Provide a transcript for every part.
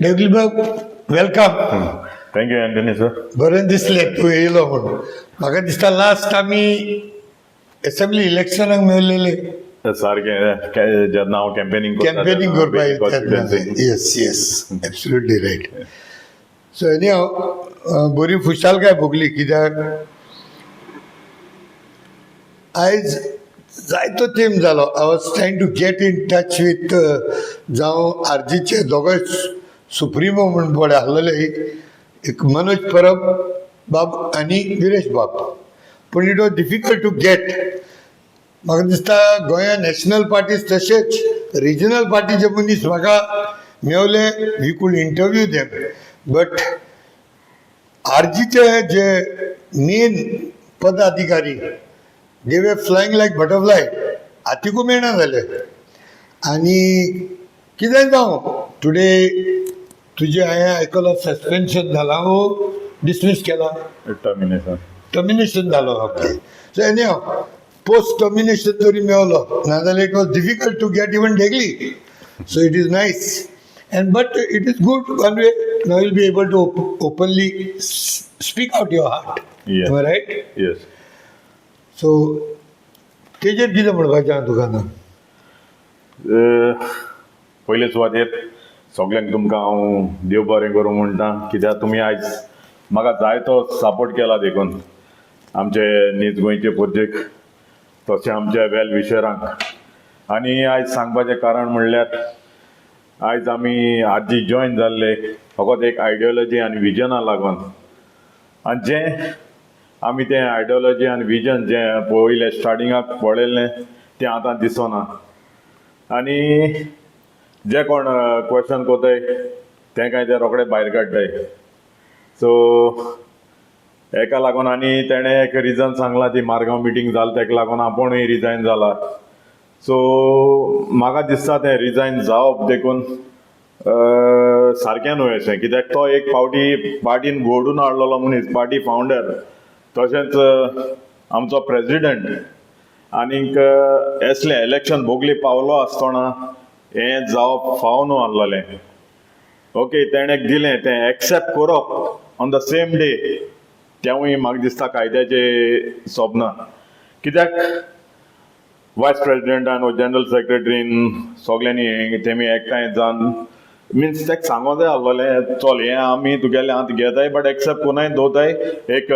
देगलीबाब, welcome. Thank you Antony sir. बरें दिसलें तूं येयलो म्हूण. म्हाका दिसता लास्ट आमी एसेंब्ली इलेक्शनाक मेळलेले. सारकें, जेन्ना हांव कॅम्पेनिंग. कॅम्पेनिंग करपाक येता. Yes, absolutely right. So any बरी खुशालकाय भोगली, कित्याक आयज जायतो तेंप जालो I was trying to get in touch with जावं आरजीचे दोगय सुप्रिमो म्हूण पळय आसलेले, एक मनोज परब बाब आनी विरेश बाब, पूण it was difficult to get. म्हाका दिसता गोंया नॅशनल पार्टीज तशेंच रिजनल पार्टीचे मनीस म्हाका मेवले, we could interview them, but आरजीचे J main पदाधिकारी, they were flying like butterfly, हातीकू मेळना जाले. आनी कितेंय जावं, टुडे तुजें हांवें आयकलां सस्पेन्शन जालां वो डिसमीस केलां? टर्मिनेशन. टर्मिनेशन जालो, okay. So any post termination तरी मेवलो, नाजाल्यार it was difficult to get even Degli. So it is nice and but it is good one way, now will be able to openly speak out your heart. Right? Yes. So तेजेर कितें म्हणपाचें आहा तुका आतां? पयले सुवातेर सगल्यांक तुमकां हांव देव बरें करूं म्हणटा, कित्याक तुमी आयज म्हाका जायतो सपोर्ट केला देखून आमचे नीज गोंयचे पोर्जेक, तशें आमच्या वेल विशरांक. आनी आयज सांगपाचें कारण म्हणल्यार आयज आमी आरजी जॉयन जाल्ले फकत एक आयडियोलॉजी आनी विजना लागून. आनी जें आमी तें आयडियोलॉजी आनी विजन जें पयलें स्टार्टिंगाक पळयल्लें, तें आतां दिसना. आनी जे कोण क्वेश्चन कोताय, तें काय ते रोखडे भायर काडटाय. सो हेका लागून आनी तेणें एक रिजन सांगलां, ती मारगांव मिटींग जाल, तेका लागून आपुणूय रिजायन जाला. सो म्हाका दिसता तें रिजायन जावप देखून सारकें न्हय अशें, कित्याक तो एक पावटी पार्टीन घडून हाडलेलो मनीस, पार्टी फावंडर, तशेंच आमचो प्रेजिडेंट. आनीक असलें इलेक्शन भोगली पावलो आसतना हें जावप फाव न्हू आहलेलें. ओके, तेणें दिलें तें एक्सेप्ट करप ऑन the same day, तेंवूय म्हाका दिसता कायद्याचें सोबना, कित्याक वायस प्रेजिडेंटान वो जनरल सेक्रेटरीन सगल्यांनी तेमी एकठांय जावन, मिन्स तेका सांगो जाय आहलोलें, चल हें आमी तुगेलें आतां घेताय, बट एक्सेप्ट कोनाय, दवरताय, एक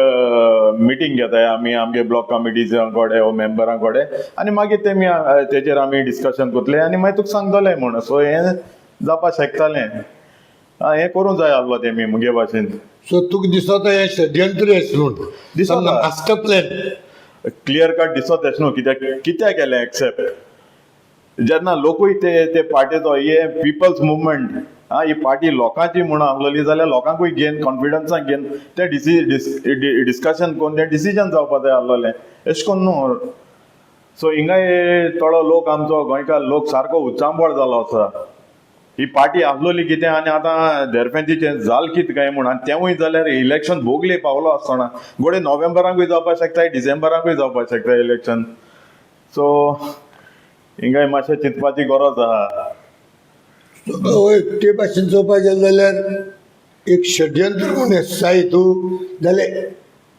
मिटींग घेताय आमी आमगे ब्लॉक कमिटीजा कडेन वो मेंबरां कडेन, आनी मागीर तेमी तेजेर आमी डिस्कशन करतले आनी मागीर तुका सांगतले म्हूण. सो हें जावपा शकतालें, हें करूंक जाय आहलो तेमी मुगे भाशेन. सो तुका दिसता हें षडयंत्र एशें म्हूण? दिसता. Master plan. Clear cut दिसत एशें न्हू, कित्याक कित्याक केलें एक्सेप्ट, जेन्ना लोकूय ते ते पार्टीचो, हे पिपल्स मुवमेंट, आं, ही पार्टी लोकांची म्हूण आहलोली जाल्यार लोकांकूय घेवन, कॉन्फिडन्सान घेवन ते डिस्कशन करून तें डिसिजन जावपा जाय आहलोलें, एशें कोन्न न्हू. सो हिंगाय थोडो लोक, आमचो गोंयकार लोक सारको उचांबळ जालो आसा, ही पार्टी आहलोली कितें आनी आतां देरफेंतीचें जाल कितें काय म्हूण. आनी तेंवूय जाल्यार इलेक्शन भोगले पावलो आसतना, घोडये नोव्हेंबराकूय जावपाक शकता, डिसेंबराकूय जावपाक शकता इलेक्शन. सो हिंगाय मातशें चिंतपाची गरज आहा. हय, ते भाशेन चोवपाक गेलें जाल्यार एक षडयंत्र म्हूण आसा हितू जाल्यार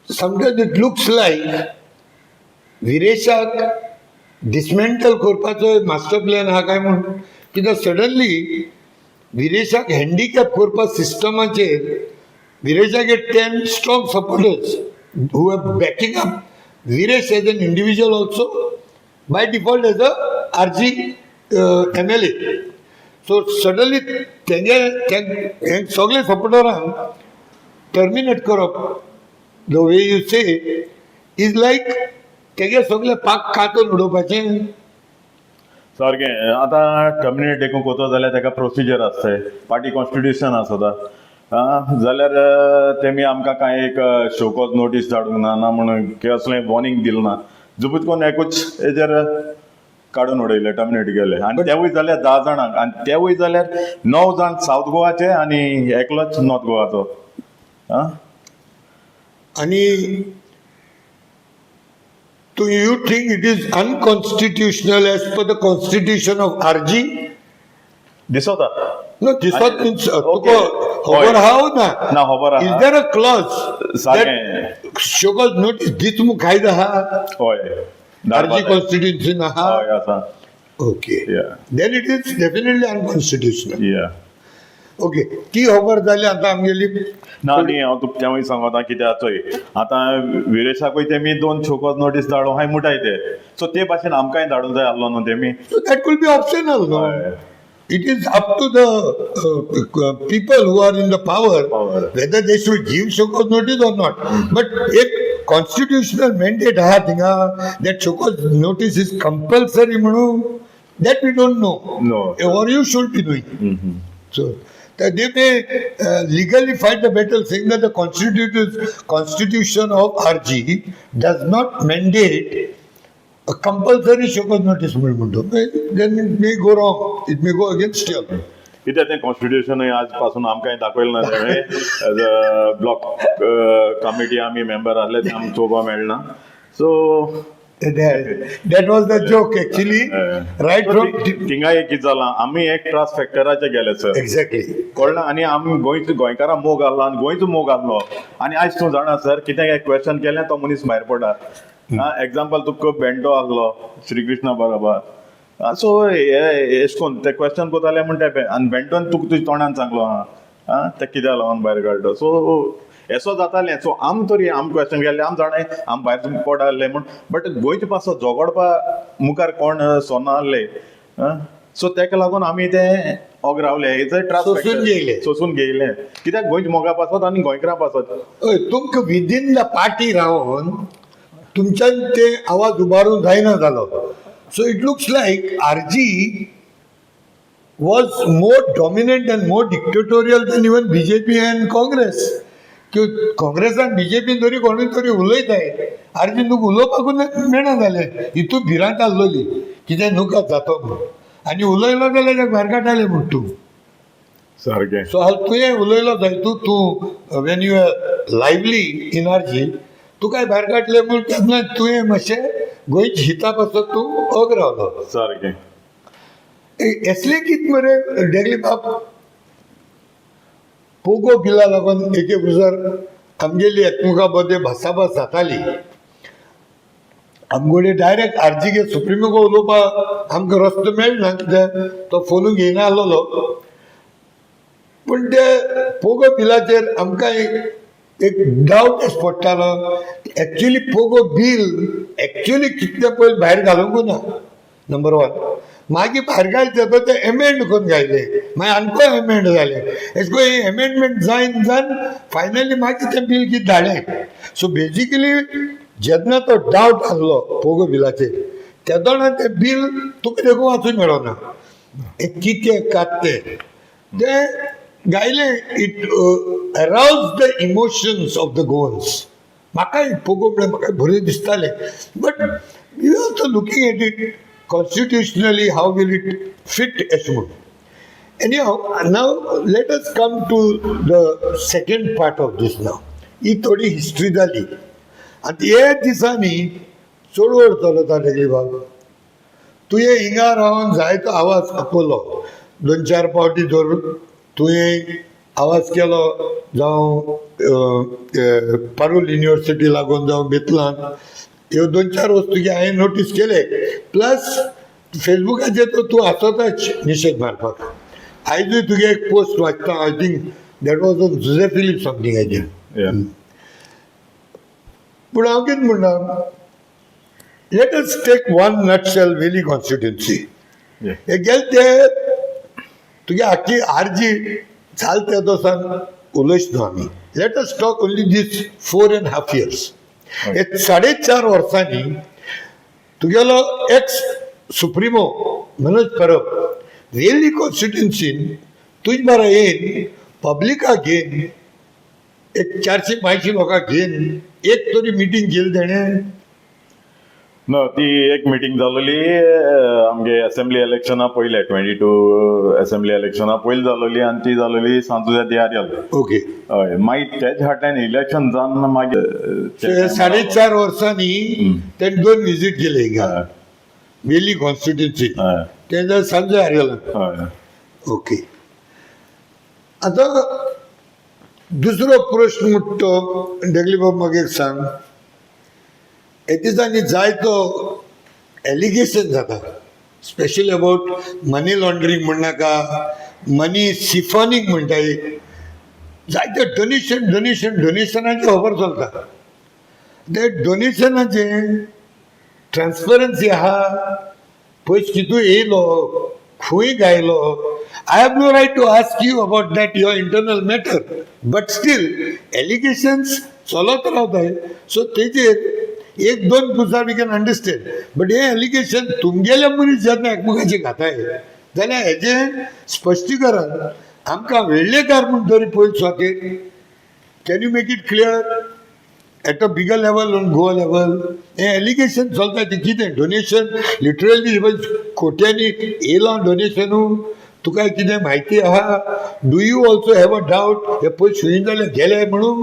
sometimes it looks like विरेशाक डिसमेंटल करपाचो मास्टर प्लॅन आहा काय म्हूण, कित्याक सडनली विरेशाक हँडिकॅप करपा सिस्टमाचेर विरेशाक एक 10 strong supporters who are backing up Viresh as an individual, also by default as a RG MLA. So suddenly तेंगे हे सगळे सपोर्टरांक टर्मिनेट करप, the way you say, is like तेगे सगळे पाक कातून उडोवपाचें. सारकें. आतां टर्मिनेट देखून कोतो जाल्यार तेका प्रोसिजर आसताय, पार्टी कॉन्स्टिट्युशन आसता. आं, जाल्यार तेमी आमकां कांय एक शोकॉज नोटीस धाडूंक ना, ना म्हूण कसलें वॉर्निंग दिलें ना. जुबूत कोन्न एकूच हेजेर काडून उडयले, टर्मिनेट केले. आनी तेवूय जाल्यार 10 जाणांक, आनी तेवूय जाल्यार णव जाण सावथ गोवाचे आनी एकलोच नॉर्थ गोवाचो. आं. आनी do you think it is unconstitutional as per the constitution of RG? दिसता. नो, दिसत मीन्स तुका हय. खबर आहा ना? ना, खबर आहा. Is there a clause सारकें. शोकॉज नोटीस दीत मू कायदो आहा? हय. आरजी कॉन्स्टिट्युन्सीन आहा? हय, आसा. Okay. Yeah. Then it is definitely unconstitutional. Yeah. Okay, ती खबर जाली आतां आमगेली. ना न्ही, हांव तुका तेंवूय सांगता कित्याक चोय, आतां विरेशाकूय तेमी दोन शोकॉज नोटीस धाडूं हांवें मुटाय ते, सो ते भाशेन आमकांय धाडूंक जाय आसलो न्हू तेमी. So that could be optional, no? हय. It is up to the people who are in the power, Power. Whether they should give show cause notice or not. But एक constitutional mandate आहा थिंगा that show cause notice is compulsory म्हणून, that we don't know. No. Or you should be knowing. So that they may legally fight the battle saying that the constitution of RG does not mandate a compulsory show cause notice म्हणून म्हणतो, then it may go wrong, it may go against you. कित्याक तें कॉन्स्टिट्युशनूय आज पासून आमकांय दाखयलें ना तेणें. एज अ ब्लॉक कमिटी आमी मेंबर आहले, ते आमकां चोवपा मेळना, so That was the joke actually, right from थिंगा एक कितें जालां, आमी एक ट्रस्ट फॅक्टराचे गेले सर. Exactly. कळ्ळें? आनी आमी गोंयचो, गोंयकारां मोग आहलो आनी गोंयचो मोग आहलो. आनी आयज तूं जाणा सर, कितें एक क्वेश्चन केलें, तो मनीस भायर पडटा. एग्जाम्पल तुका बेंटो आहलो श्रीकृष्णा बरोबर. सो हे एश कोन ते क्वेश्चन कोताले म्हण ते आनी बेंटोन तुका तुज्या तोंडान सांगलो आहा ते कित्याक लागून भायर काडलो. सो येसो जातालें. सो आम तरी आम क्वेश्चन केल्ले, आम जाणाय आम भायर पड आहले म्हूण, बट गोंयचे पासत झगडपा मुखार कोण सोना आहले. सो तेका लागून आमी ते ओग रावले. ट्रस्ट सोसून घेयले. सोसून घेयले कित्याक गोंयच्या मोगा पासत आनी गोंयकारां पासत. हय, तुमकां विदीन the party रावन तुमच्यान ते आवाज उबारून जायना जालो. So it looks like RG was more dominant and more dictatorial than even BJP and Congress. की काँग्रेसान बीजेपीन तरी कोणूय तरी उलयताय, आरजीन तुका उलोवपाकूच मेळना जालें. हितून भिरांत आसलोली कितें नुकात जातो म्हूण, आनी उलयलो जाल्यार ताका भायर काडटाले म्हूण तूं. सारकें. सो हांव तुवें उलयलो जाय तूं तूं when you are lively in RG, तुकाय भायर काडलें म्हूण तेन्ना तुवें मातशें गोंयच्या हिता पासत तूं ओग रावलो. सारकें. असलें कितें मरे डेगली बाब, पोगो बिला लागून एके उजार आमगेली एकमेका मदें भासाभास जाताली. आमगेले डायरेक्ट आरजीगे सुप्रिमो उलोवपाक आमकां रस्तो मेळना, कित्याक तो फोनू घेयना आसलेलो. पूण ते पोगो बिलाचेर आमकां एक डावट एस पडटालो. एक्चुली पोगो बील एक्चुली कितले पयलीं भायर घालूंक ना, नंबर वन. मागीर भायर घालचे पळय ते एमेंड करून घायले, मागीर आमकां एमेंड जालें. एश करून एमेंडमेंट जायन जावन फायनली मागीर तें बील कितें धाडलें. सो बेजिकली जेन्ना तो डावट आहलो पोगो बिलाचेर, तेदोणा तें बील तुका देखून वाचूंक मेळना, हें कितें कात तें तें गायलें. It arouse the emotions of the Goans. म्हाकाय पोगो म्हळ्यार म्हाका बरें दिसतालें, but you also looking at it constitutionally, how will it fit अशें म्हणून. Anyhow, now let us come to the second part of this now. ही थोडी हिस्ट्री जाली. आनी हे दिसांनी चळवळ चलता. तेगेली बाब, तुवें हिंगा रावन जायतो आवाज आपयलो, दोन चार पावटी धरून तुवें आवाज केलो, जावं पारूल युनिवर्सिटी लागून, जावं बेतलान, ह्यो दोन चार वस्तू की हांवें नोटीस केले. प्लस फेसबुकाचेर तर तूं आसताच निशेध मारपाक. आयजूय तुगे एक पोस्ट वाचता, I think that was on Jose Philip something हाजेर. पूण हांव कितें म्हणटा, let us take one nutshell, Veli constituency. हे गेले ते तुगे आख्खी आरजी चालते तो सांग उलयच न्हू आमी. Let us talk only this 4.5 years. हे 4.5 वर्सांनी तुगेलो एक्स सुप्रिमो मनोज परब वेली कॉन्स्टिट्युन्सीन तुज बारा येवन पब्लिकाक घेवन, एक 400 500 लोकांक घेवन एक तरी मिटींग केली तेणें? ना, ती एक मिटींग जालोली आमगे असेंब्ली इलेक्शना पयले, 22 असेंब्ली इलेक्शना पयलीं जालोली, आनी ती जालोली सांजुझे दियारियल. हय, मागीर तेज फाटल्यान इलेक्शन जावन मागीर 4.5 वर्सांनी तेणें दोन विजीट केले हिंगा वेली कॉन्स्टिट्युन्सी, तें सांजे आरियल. ओके. आतां दुसरो प्रश्न म्हणटा तो, डेगली बाब, म्हाका एक सांग, हे दिसांनी जायतो एलिगेशन जाता, specially about money लॉन्ड्रींग म्हणनाका, money siphoning म्हणटा एक. जायते डोनेशन, डोनेशन, डोनेशनाची खबर चलता. ते डोनेशनाचे ट्रान्सपरन्सी आहा? पयस कितू येयलो, खंय गायलो? I have no right to ask you about that, your internal matter, but still allegations चलत रावताय. सो तेजेर एक दोन पुरसां we can understand, but hey allegation तुमगेले मनीस जेन्ना एकमेकाचे घाताय जाल्यार हेजें स्पश्टीकरण आमकां वेळ्ळेकार म्हूण तरी पयस स्वातीर, can you make it clear at a bigger level, on Goa level? Hey allegation चलता तें कितें? डोनेशन लिटरली कोट्यांनी येयलां डोनेशनू, तुका कितें म्हायती आहा? Do you also have a doubt हे पयशे खंय जाल्यार गेले म्हणून?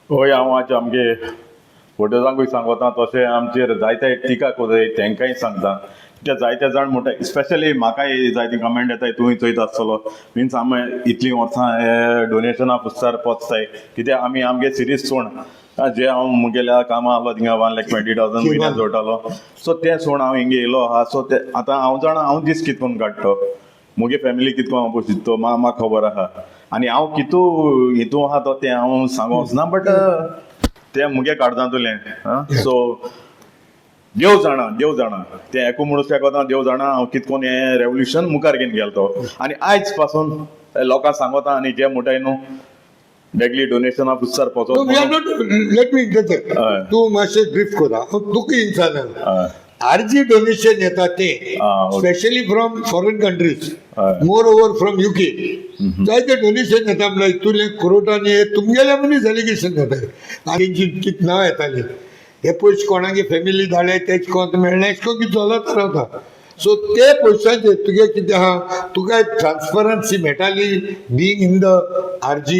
हय, हांव आज आमगे वोटर्सांकूय सांगता, तशें आमचेर जायते टिका करताय तांकांय सांगता. कित्याक जायते जाण म्हणटा, स्पेशली म्हाकाय जायती कमेंट येताय, तुवूय चोयता आसतलो, मिन्स आमी इतलीं वर्सां हे डोनेशना पुस्तार पोचताय कित्याक? आमी आमगे सिरीज सोड, जे हांव मुगेल्या कामां आहलो थिंगा 1,20,000 म्हयन्याक जोडटालो, सो तें सोड हांव हिंगा येयलो आहा. सो ते आतां हांव जाणा हांव दीस कित करून काडटो, मुगे फॅमिली कित करून हांव पोशित्तो, म्हाका खबर आहा. आनी हांव कितू हितू आहा तो तें हांव सांगूंक वचना, बट तें मुगे काळजांतुलें. सो देव जाणा, देव जाणा, तें एकू म्हणूंक शकना. देव जाणा हांव कित करून हें रेवोल्युशन मुखार घेवन गेलो तो. आनी आयज पासून लोकांक सांगता आनी जे म्हणटाय न्हू डेगली डोनेशना पुस्तार पोचो. We are not, let me interject. हय. तूं मातशें ब्रीफ करा, तुका इन्सान. हय. आरजी डोनेशन येता ते स्पेशली फ्रॉम फॉरेन कंट्रीज, हय. मोर ओवर फ्रॉम युके जायते डोनेशन येता. म्हणल्यार हितूंतले करोटांनी तुमगेल्या मनीस एलिगेशन जाता आनी तेंची कित नांव येतालीं, हे पयशे कोणागे फॅमिली धाडले, तेच कोण मेळ्ळें, अशें करून कितें चलत रावता. सो ते पयशांचे तुगे कितें आहा? तुका ट्रान्सपरन्सी मेळटाली बीइंग इन the RG?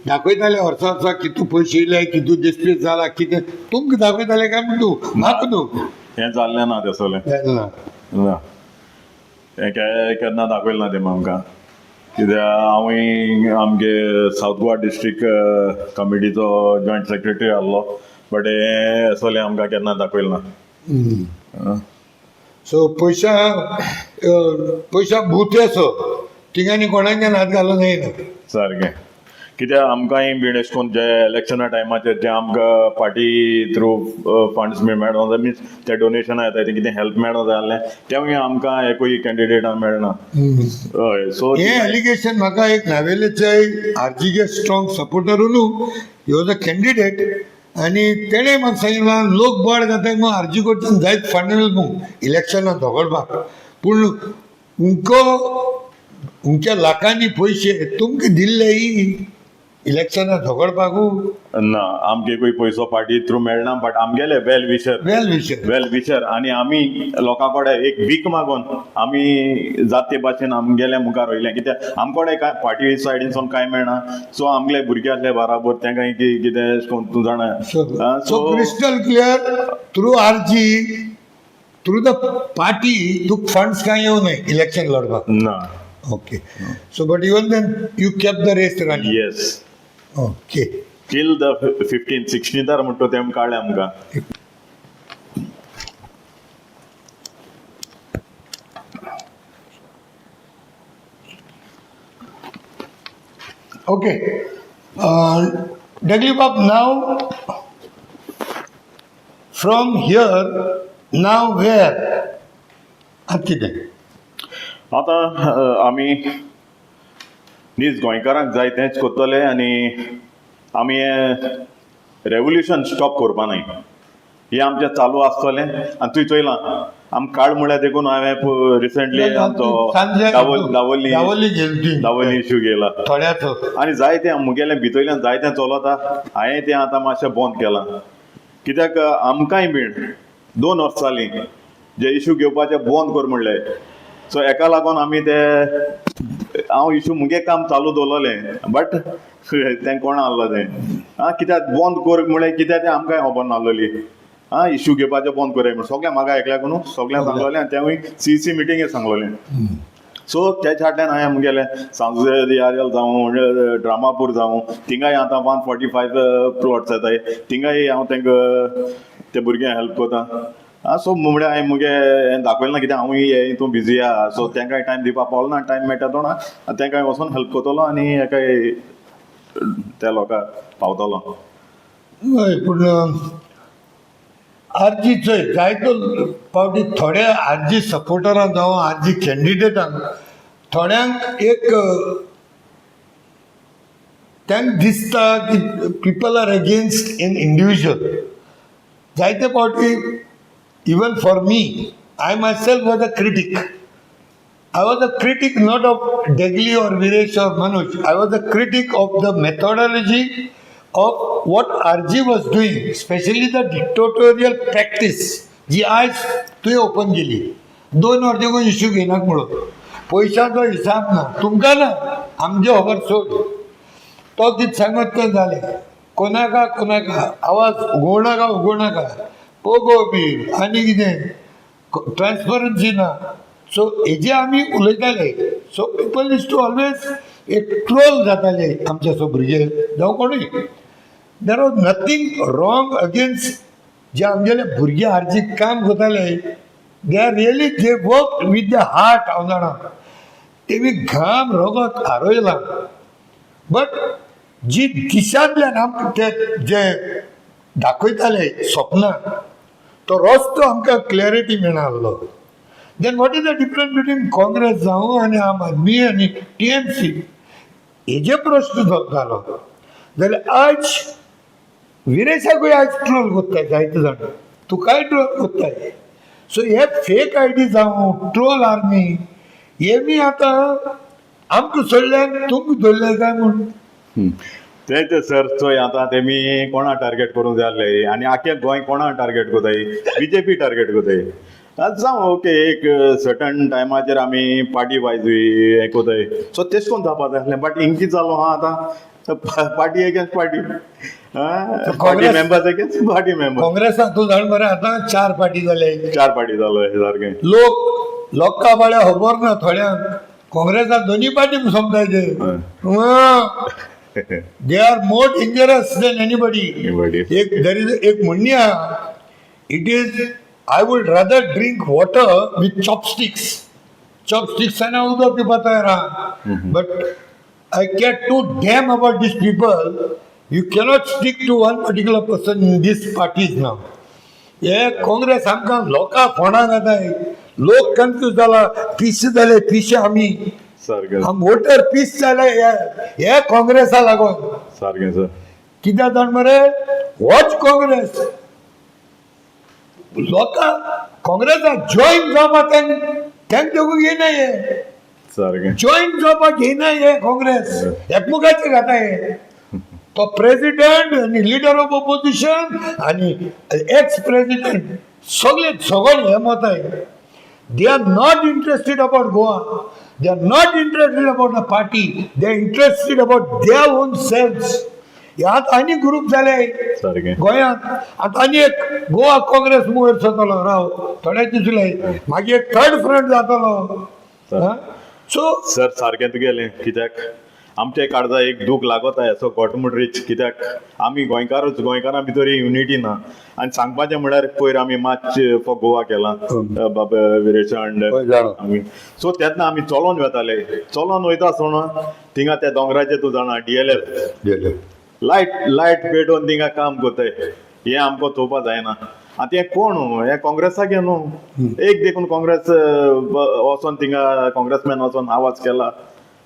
दाखयताले वर्सा वर्सा कितू पयशे येयले, कितू डिस्प्लेस जाला, कितें तुमकां दाखयताले काय म्हण तूं म्हाका न्हू? हें जाल्लें ना तसलें. ना. ना, हें केन्ना दाखयलें ना तें आमकां. कित्याक हांवूय आमगे सावथ गोवा डिस्ट्रिक्ट कमिटीचो जॉयंट सेक्रेटरी आहलो, बट हें असलें आमकां केन्ना दाखयलें ना. सो पयशा भूत असो तिगांनी कोणाच्यान हात घालूंक येयना. सारकें, कित्याक आमकांय बीन अशें करून जे इलेक्शना टायमाचेर जे आमकां पार्टी थ्रू फंड्स बी मेळोंक जाय, मिन्स ते डोनेशनां येताय, ते कितें हेल्प मेळोंक जाय आसलें, तेवूय आमकां एकूय कॅन्डिडेटान मेळना. हय, सो हे एलिगेशन म्हाका एक नावेलेचे आरजीचे स्ट्रॉंग सपोर्टर न्हू, he was a candidate आनी तेणें म्हाका सांगितलां, लोक बोवाळ घाताय म्हूण आरजी कडच्यान जायत फंड म्हूण इलेक्शनाक झगडपाक, पूण उंको उंच्या लाखांनी पयशे तुमकां दिल्ले इलेक्शनाक झगडपाकू? ना, आमगे एकूय पयसो पार्टी थ्रू मेळना, बट आमगेले well wisher. Well wisher. Well wisher. आनी आमी लोकां कडेन एक भीक मागून आमी जाते भाशेन आमगेले मुखार वयले, कित्याक आमकोडे कांय पार्टी सायडीनसून कांय मेळना. सो आमगेले भुरगे आसले बाराबर, तेंकां कितें अशें करून तूं जाणा. So crystal clear, through RG, through the party तुका फंड्स कांय येवनाय इलेक्शन लढपाक? ना. Okay, so but even then you kept the race running? Yes. Okay. Till the 15 16तार म्हणटा तेम काडलें आमकां. ओके डगली बाब, now from here, now where? आतां कितें? आतां आमी नीज गोंयकारांक जाय तेंच करतले आनी आमी हें रेवोल्युशन स्टॉप करपा न्हय. हें आमचें चालू आसतलें. आनी तुवें चोयलां, आम काड म्हळ्यार देखून हांवें रिसंटली आमचो दावोली दावोली गेली. दावोली इशू गेला. थोड्याचो. आनी जायतें मुगेलें भितरल्यान जायतें चलता. हांवें तें आतां मातशें बंद केलां, कित्याक आमकांय बीन 2 वर्सां जालीं जे इशू घेवपाचे बंद कर म्हणले. सो हेका लागून आमी ते हांव इशू मुगे काम चालू दवरलेलें, बट तें कोण आहलो तें आं कित्याक बंद कर म्हणलें, कित्याक तें आमकांय खबर नासलेली. आं, इशू घेवपाचें बंद करया म्हण सगळें म्हाका एकल्याक न्हू सगळ्यांक सांगलेलें आनी तेवूय सीईसी मिटींगे सांगलेलें. सो तेच्या फाटल्यान हांवें मुगेलें सांजुजे दियारियल जावं, ड्रामापूर जावं, थिंगाय आतां 145 प्लॉट्स येताय, थिंगाय हांव तांकां ते भुरग्यांक हेल्प करता. सो म्हळ्यार हांवें मुगे हें दाखयलें ना, कित्याक हांवूय हे हितून बिजी आहा. सो तांकांय टायम दिवपाक पावलो ना. टायम मेळटा तो ना, तांकांय वचोन हेल्प करतलो आनी हेकाय त्या लोकांक पावतलो. हय, पूण आरजी चोय, जायतो फावटी थोडे आरजी सपोर्टरां जावं आरजी कॅन्डिडेटांक थोड्यांक एक तांकां दिसता की people are against an individual. जायते फावटी even for me, I myself was a critic. I was a critic not of Degli or Viresh or Manoj. I was a critic of the methodology of what RG was doing, especially the dictatorial practice जी आयज तुवें open केली. 2 वर देखून issue घेयनाक म्हणून पयशांचो हिसाब ना तुमकां, ना आमचे खबर सोड. तो कितें सांगत तें जालें. कोणाका कोणाका आवाज उगोवनाका, उगोवनाका, पोगो बील आनी कितें ट्रान्सपरन्सी ना. सो हेजे आमी उलयताले. So people used to always एक ट्रोल जाताले आमचे सो भुरगे जावं कोणूय. There was nothing wrong against जे आमगेले भुरगे आरजी काम करताले. They are really, they work with the heart. हांव जाणा तेमी घाम रगत आरयलां, बट जी दिशांतल्यान आमकां ते जे दाखयताले स्वप्नां, तो रस्तो आमकां clarity मेळनासलो. Then what is the difference between Congress जावं आनी आम आदमी आनी टीएमसी, हेजे प्रश्न जालो. जाल्यार आज विरेशाकूय आयज ट्रोल कोत्ताय जायते जाण, तुकाय ट्रोल कोत्ताय. सो हे फेक आयडी जावं, ट्रोल आर्मी, हे मी आतां आमकां सोडल्यान तुमकां धरले काय म्हूण. तेच सर, चोय आतां तेमी कोणा टार्गेट करूंक जाय आसले आनी आख्खे गोंय कोणा टार्गेट कोताय? बीजेपी टार्गेट कोताय. आतां जावं, ओके, एक सर्टन टायमाचेर आमी पार्टी वायज हें कोताय, सो तेश कोन जावपा जाय आसलें. बट हिंग कितें जालो आहा आतां, party against party, party members against party member. काँग्रेसाक तूं जाण मरे, आतां चार पार्टी जाले. चार पार्टी जालो हे सारकें. लोक लोकां बाळ्या खबर ना थोड्यांक, काँग्रेसाक दोनी पार्टी समजायचे. They are more dangerous than anybody. Anybody. एक there is एक म्हणणी आहा, it is I would rather drink water with chopsticks. चॉपस्टिक्सान हांव उदक पिवपा तयार आहा, but I care two damn about these people. You cannot stick to one particular person in these parties now. हे काँग्रेस आमकां लोकां फोंडां घाताय. लोक कन्फ्यूज जाला, पिशे जाले, पिशे आमी. आम वोटर पीस जाले हे हे काँग्रेसा लागून. सारकें सर. कित्याक जाण मरे, होच काँग्रेस लोकां काँग्रेसाक जॉईन जावपाक तांकां देखूंक येना हे. जॉईन जावपाक येना हे. काँग्रेस एकमुखाचे घाता हे. तो प्रेसिडेंट आनी लिडर ऑफ ऑपोजिशन आनी एक्स प्रेसिडेंट सगळे सगळे हे मत आहे. They are not interested about Goa, they are not interested about the party, they are interested about their own selves. ह्यात आनी ग्रूप जाले गोंयांत. आतां आनी एक गोवा काँग्रेस वयर सरतलो, राव थोडे दिसले, मागीर एक थर्ड फ्रंट जातलो. सो सर, सारकें तुगेलें, कित्याक आमच्या काळजा एक दूख लागत आहे असो घटमूट रिच, कित्याक आमी गोंयकारूच, गोंयकारां भितर युनिटी ना. आनी सांगपाचें म्हळ्यार पयर आमी मार्च फॉर गोवा केला, बाब विरेशान. हय, जाणा. आमी सो तेन्ना आमी चलोन वताले. चलोन वयता आसतना थिंगा त्या दोंगराचेर, तूं जाणा, डीएलएफ लायट लायट पेटोवन थिंगा काम करताय. हें आमकां चोवपा जायना. आतां हें कोण, हें काँग्रेसाक न्हू एक देखून काँग्रेस वचोन थिंगा काँग्रेसमॅन वचोन आवाज केला.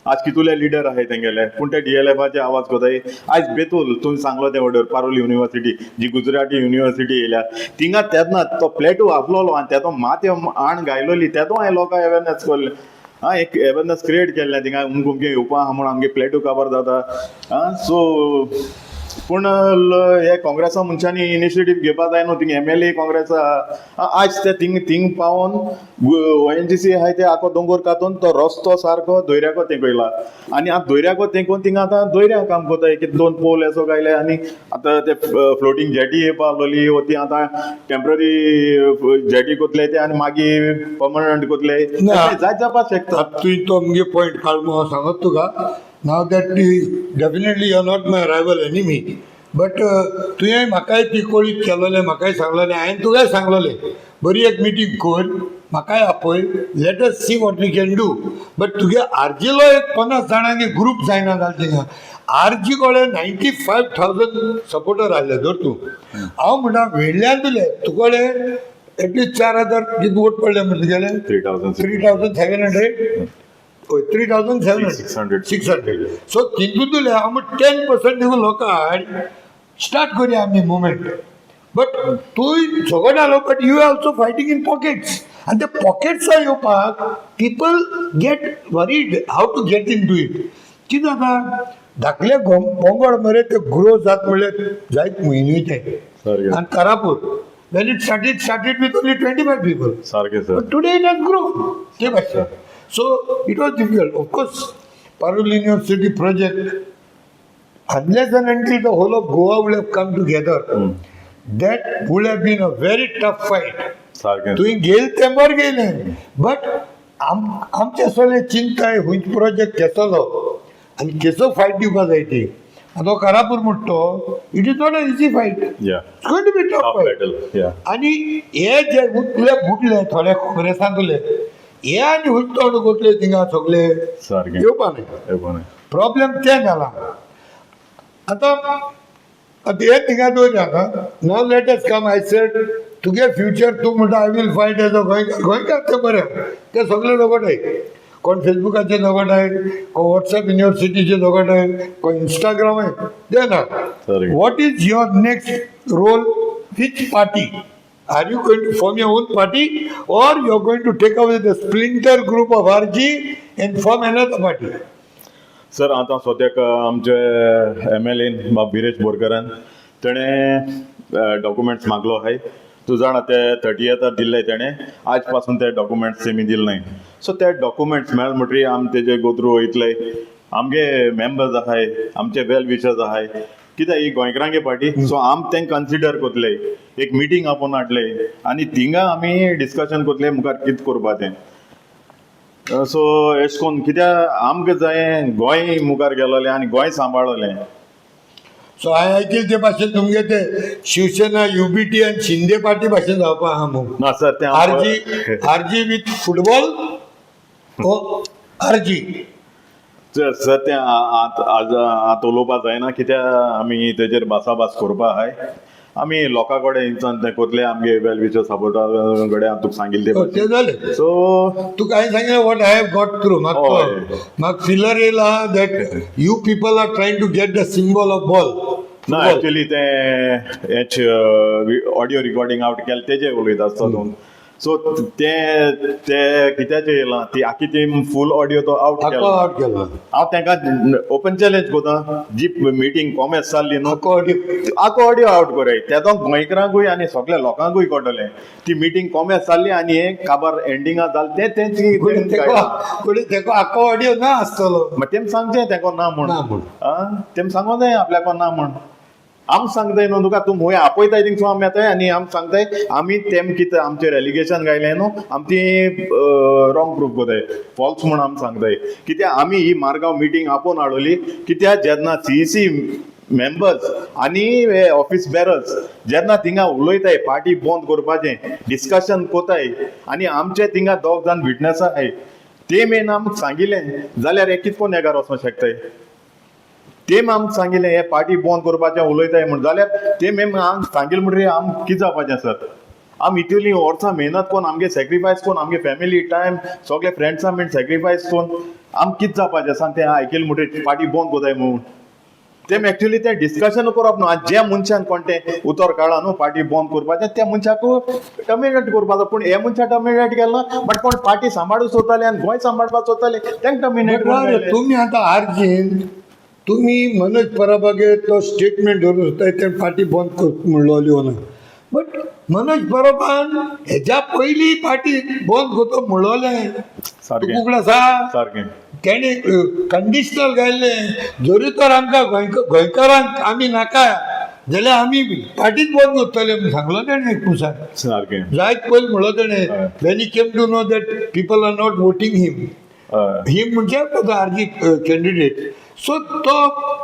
आज कितुले लिडर आहाय तेंगेले, पूण ते डीएलएफाचे आवाज कोताय. आयज बेतूल तुवें सांगलो तें ऑर्डर, पारूल युनिवर्सिटी जी गुजराती युनिवर्सिटी येयल्या थिंगा, तेन्ना तो प्लेटू आपलोलो आनी तेतो माथ्या आण घायलोली. तेतो हांवें लोकांक अवेरनेस कोरलें. आं, एक अवेरनेस क्रिएट केल्लें थिंगा, अमकें अमकें येवपा आहा म्हूण, आमगे प्लेटू काबार जाता. आं, सो पूण हे काँग्रेसा मनशांनी इनिशिएटीव घेवपा जाय न्हू. थिंग एमएलए काँग्रेस आहा. आज ते थिंग थिंग पावोन ओएनजीसी आहाय ते आखो दोंगोर कातून तो रस्तो सारको दोयऱ्याको तेंकयला आनी आतां दोयऱ्याको तेंकोन थिंगा आतां दोयऱ्या काम कोताय की दोन पोल असो गायले आनी आतां ते फ्लोटींग जेटी येवपा आहलोली वो ती आतां टेम्पररी जेटी कोतले ते आनी मागीर पर्मनंट कोतले. ना. जायत जावपाक शकता. आतां तुवें तो मुगे पॉयंट काड म्हणून हांव सांगत तुका. Now that definitely you are not my rival enemy, but तुवें म्हाकाय ती कळीत केलोलें, म्हाकाय सांगलोलें, हांवें तुकाय सांगलोलें, बरी एक मिटींग कर, म्हाकाय आपय, let us see what we can do. But तुगे आरजीलो एक 50 जाणांनी ग्रूप जायना जालें थिंगा. आरजी कडेन 95,000 सपोर्टर आहले धर तूं. हांव म्हणटा वेडल्यान तुले तुकडे एटलिस्ट 4000 कितें वोट पडले म्हणटा तुगेले? 3,000. 3,700, हय, 3,700. 600. 600. सो तितूंतले हांव 10% देखून लोकां हाड, स्टार्ट करुया आमी मुवमेंट. बट तूं झगडो आलो, but you also fighting in pockets आनी ते पॉकेट्सा येवपाक people get worried how to get into it. कितें जाता, धाकले बोंगोड मरे ते ग्रो जात म्हणल्यार जायत म्हयने ते. सारकें. आनी Karapur when it started, started with only 25 people. सारकें sir. But today it has grown. ते भाशेन. So it was difficult. Of course, Parul University project, unless and until the whole of Goa would have come together, that would have been a very tough fight. सारकें. तुवें गेल तेंबर गेलें, but आम आमचे सगळे चिंताय खंयच प्रोजेक्ट केसलो आनी केसो फायट दिवपा जाय ती. आतां तो कारापूर म्हणटा तो, it is not a easy fight. It's going to be tough tough fight. Battle, या. आणि हे जे उतले बुडले थोडे काँग्रेसांतले हे आनी हुंय तोंड कोतले थिंगा सगळे सारकें. येवपा न्ही. येवपा. प्रॉब्लेम ते जाला. आतां आतां हे थिंगा दवरया आतां. Now let us come. I said तुगे फ्युचर, तूं म्हणटा I will fight as a गोंयकार. गोंयकार ते बरें, ते सगळे झगडाय. कोण फेसबुकाचेर झगडाय, कोण वॉट्सएप युनिवर्सिटीचेर झगडाय, कोण इंस्टाग्रामाय, ते ना. सारकें. What is your next role? Which party? Are you going to form your own party or you are going to take away the splinter group of RG and form another party? Sir, आतां सद्याक आमचे MLN बाब विरेश बोरकरान तेणें documents मागलो आहाय. तूं जाणा, ते 30थार दिल्ले तेणें, आज पासून ते डॉक्युमेंट्स तेमी दिले नाय. सो ते डॉक्युमेंट्स मेळ म्हणटरी आमी तेजे गो थ्रू वयतले. आमगे मेंबर्स आहाय, आमचे वेल विशर्स आहाय, कित्याक ही गोंयकारांगे पार्टी, सो आम तेंक कन्सिडर कोतले, एक मिटींग आपोवन हाडले आनी थिंगा आमी डिस्कशन कोतले मुखार कितें करपा तें. सो एश कोन कित्याक आमकां जाय गोंय मुखार गेलोलें आनी गोंय सांबाळलें. सो हांवें आयकलें ते भाशेन तुमगे ते शिवसेना युबीटी आनी शिंदे पार्टी भाशेन जावपा आहा मू. ना सर, तें RG, RG with football O RG. Sir, तें आज आतां उलोवपा जायना, कित्याक आमी तेजेर भासाभास करपा आहाय. आमी लोकां कडेन इनसान तें कोतले, आमगे वेल विशर सपोर्टर कडेन हांव तुका सांगिल्लें ते ते भाशेन. जालें. सो तुका हांवें सांगलें what I have got through. म्हाका म्हाका फिलर येयला that you people are trying to get the symbol of ball. ना, एक्चुअली तें H audio recording out केलें तेजे उलयता आसता तूं. सो ते ते कित्याचें येयलां ती आखी ती फूल ऑडियो तो आवट आखो केला. आवट केला. हांव तांकां ओपन चॅलेंज कोता, जी मिटींग कॉमेस जाल्ली न्हू, आखो ऑडियो आखो ऑडियो आवट कोराय. तेदो गोंयकारांकूय आनी सगल्या लोकांकूय कळटलें ती मिटींग कॉमेस जाल्ली आनी हें काबार एंडिंगा जालें तें तेंच. कोणी तेको आखो ऑडियो ना आसतलो. मागीर तेम सांगचें तेको ना म्हूण. ना म्हूण. आं, तेम सांगो जाय आपल्याको ना म्हूण. आम सांगताय न्हू तुका, तूं मुंय आपयताय थिंगसून आमी येताय आनी आम सांगताय आमी तेम कितें आमचेर एलिगेशन घायलें न्हू, आम ती रॉंग प्रूफ कोताय, फॉल्स म्हूण आम सांगताय. कित्याक आमी ही मारगांव मिटींग आपोवन हाडवली कित्याक जेन्ना सीईसी मेंबर्स आनी हे ऑफिस बेरर्स जेन्ना थिंगा उलयताय पार्टी बंद करपाचें डिस्कशन कोताय आनी आमचे थिंगा दोग जाण विटनस आहाय, ते मेन आमकां सांगिल्लें जाल्यार हे कितको नेगार वचोंक शकताय. ते आमकां सांगिल्लें हे पार्टी बंद करपाचें उलयताय म्हूण जाल्यार ते मेम आमकां सांगिल्लें म्हणटकीर आम कितें जावपाचें सर? आम इतलीं वर्सां मेहनत कोन्न, आमगे सॅक्रिफायस कोन्न, आमगे फॅमिली टायम, सगळे फ्रेंड्सां बीन सॅक्रिफायस कोन्न आम कितें जावपाचें सांग? तें आयकलें म्हणटकीर पार्टी बंद कोताय म्हूण तेम एक्चुअली तें डिस्कशन करप न्हू. आनी ज्या मनशान कोण तें उतर काडला न्हू पार्टी बंद करपाचें, त्या मनशाक टर्मिनेट करपाचो. पूण हे मनशाक टर्मिनेट केलें ना, बट कोण पार्टी सांबाळूंक सोदताले आनी गोंय सांबाळपाक सोदताले तेंक टर्मिनेट. तुम्ही आता आरजीन तुमी मनोज परबागेर तो स्टेटमेंट धरून सुद्दां ते पार्टी बंद कर म्हणलोली ना, बट मनोज परबान हेज्या पयलीं पार्टी बंद करतो म्हणलोलें. सारकें. तुका आसा. सारकें. तेणे कंडिशनल घायल्लें, जरी तर आमकां गोंयकारांक आमी नाका जाल्यार आमी पार्टीच बंद करतले म्हूण सांगलो तेणें एक पुसान. सारकें. जायत पयलीं म्हणलो तेणें. हय. When he came to know that people are not voting him, हय. हिम म्हणजे तो आरजी कॅन्डिडेट, सो तो